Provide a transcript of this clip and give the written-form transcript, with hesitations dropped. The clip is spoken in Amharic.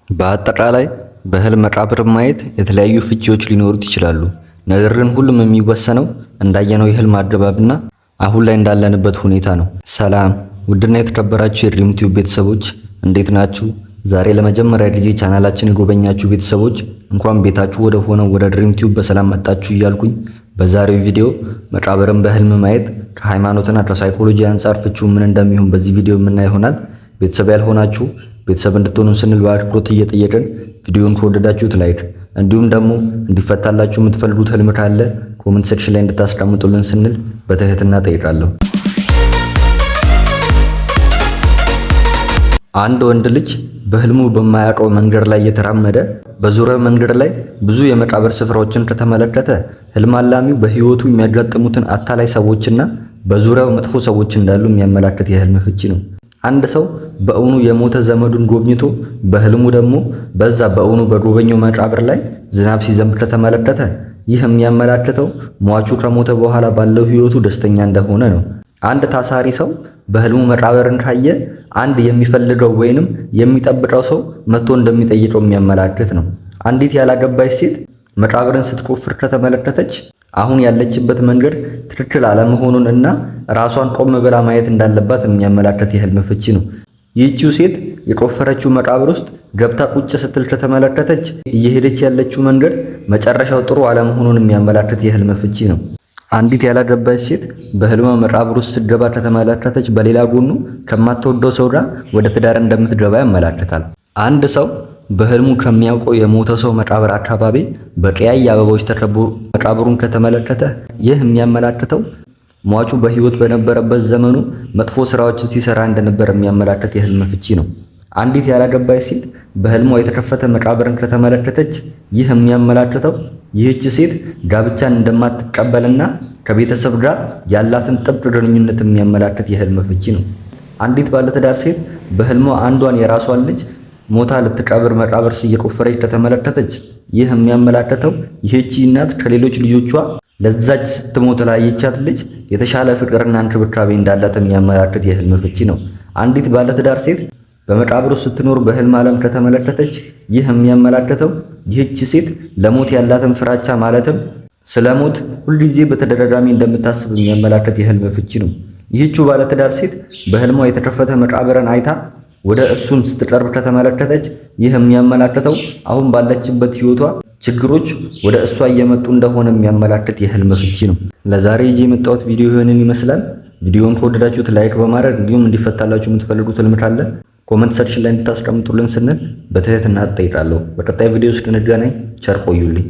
በአጠቃላይ በህልም መቃብርን ማየት የተለያዩ ፍቺዎች ሊኖሩት ይችላሉ። ነገር ግን ሁሉም የሚወሰነው እንዳየነው የህልም አገባብና አሁን ላይ እንዳለንበት ሁኔታ ነው። ሰላም ውድና የተከበራችሁ የድሪም ቲዩብ ቤተሰቦች፣ እንዴት ናችሁ? ዛሬ ለመጀመሪያ ጊዜ ቻናላችን የጎበኛችሁ ቤተሰቦች እንኳን ቤታችሁ ወደ ሆነው ወደ ድሪም ቲዩብ በሰላም መጣችሁ እያልኩኝ፣ በዛሬው ቪዲዮ መቃብርን በህልም ማየት ከሃይማኖትና ከሳይኮሎጂ አንጻር ፍቺው ምን እንደሚሆን በዚህ ቪዲዮ የምናይ ይሆናል። ቤተሰብ ያልሆናችሁ ቤተሰብ እንድትሆኑ ስንል በአክብሮት እየጠየቅን፣ ቪዲዮን ከወደዳችሁት like፣ እንዲሁም ደግሞ እንዲፈታላችሁ የምትፈልጉት ህልም ካለ comment section ላይ እንድታስቀምጡልን ስንል በትህትና ጠይቃለሁ። አንድ ወንድ ልጅ በህልሙ በማያውቀው መንገድ ላይ እየተራመደ በዙሪያው መንገድ ላይ ብዙ የመቃብር ስፍራዎችን ከተመለከተ ህልም አላሚው በህይወቱ የሚያጋጥሙትን አታላይ ሰዎችና በዙሪያው መጥፎ ሰዎች እንዳሉ የሚያመላክት የህልም ፍቺ ነው። አንድ ሰው በእውኑ የሞተ ዘመዱን ጎብኝቶ በህልሙ ደግሞ በዛ በእውኑ በጎበኘው መቃብር ላይ ዝናብ ሲዘንብ ከተመለከተ ይህ የሚያመላክተው ሟቹ ከሞተ በኋላ ባለው ህይወቱ ደስተኛ እንደሆነ ነው። አንድ ታሳሪ ሰው በህልሙ መቃብርን ካየ አንድ የሚፈልገው ወይንም የሚጠብቀው ሰው መጥቶ እንደሚጠይቀው የሚያመላክት ነው። አንዲት ያላገባች ሴት መቃብርን ስትቆፍር ከተመለከተች አሁን ያለችበት መንገድ ትክክል አለመሆኑን እና ራሷን ቆም ብላ ማየት እንዳለባት የሚያመላክት የህልም ፍቺ ነው። ይህቺው ሴት የቆፈረችው መቃብር ውስጥ ገብታ ቁጭ ስትል ከተመለከተች እየሄደች ያለችው መንገድ መጨረሻው ጥሩ አለመሆኑን የሚያመላክት የህልም ፍቺ ነው። አንዲት ያላገባች ሴት በህልሟ መቃብር ውስጥ ስትገባ ከተመለከተች በሌላ ጎኑ ከማትወደው ሰው ጋር ወደ ትዳር እንደምትገባ ያመላክታል። አንድ ሰው በህልሙ ከሚያውቀው የሞተ ሰው መቃብር አካባቢ በቀያይ አበባዎች ተከቦ መቃብሩን ከተመለከተ ይህ የሚያመላክተው ሟቹ በህይወት በነበረበት ዘመኑ መጥፎ ስራዎችን ሲሰራ እንደነበር የሚያመላክት የህልም ፍቺ ነው። አንዲት ያላገባች ሴት በህልሟ የተከፈተ መቃብርን ከተመለከተች ይህ የሚያመላክተው ይህች ሴት ጋብቻን እንደማትቀበልና ከቤተሰብ ጋር ያላትን ጥብቅ ግንኙነት የሚያመላክት የህልም ፍቺ ነው። አንዲት ባለትዳር ሴት በህልሟ አንዷን የራሷን ልጅ ሞታ ልትቀብር መቃብር እየቆፈረች ከተመለከተች ይህ የሚያመላክተው ይህቺ እናት ከሌሎች ልጆቿ ለዛች ስትሞት ላየቻት ልጅ የተሻለ ፍቅርና እንክብካቤ እንዳላት የሚያመላክት የህልም ፍቺ ነው። አንዲት ባለትዳር ሴት በመቃብሩ ስትኖር በህልም ዓለም ከተመለከተች ይህ የሚያመላክተው ይህች ሴት ለሞት ያላትን ፍራቻ፣ ማለትም ስለ ሞት ሁልጊዜ በተደጋጋሚ እንደምታስብ የሚያመላክት የህልም ፍቺ ነው። ይህችው ባለትዳር ሴት በህልሟ የተከፈተ መቃብርን አይታ ወደ እሱም ስትቀርብ ከተመለከተች ይህ የሚያመላክተው አሁን ባለችበት ህይወቷ ችግሮች ወደ እሷ እየመጡ እንደሆነ የሚያመላክት የህልም ፍቺ ነው። ለዛሬ ይዤ የመጣሁት ቪዲዮ ይህንን ይመስላል። ቪዲዮውን ከወደዳችሁት like በማድረግ እንዲሁም እንዲፈታላችሁ የምትፈልጉት ህልም ካለ comment section ላይ እንድታስቀምጡልን ስንል በትህትና እጠይቃለሁ። በቀጣይ ቪዲዮ እስክንገናኝ ቸር ቆዩልኝ።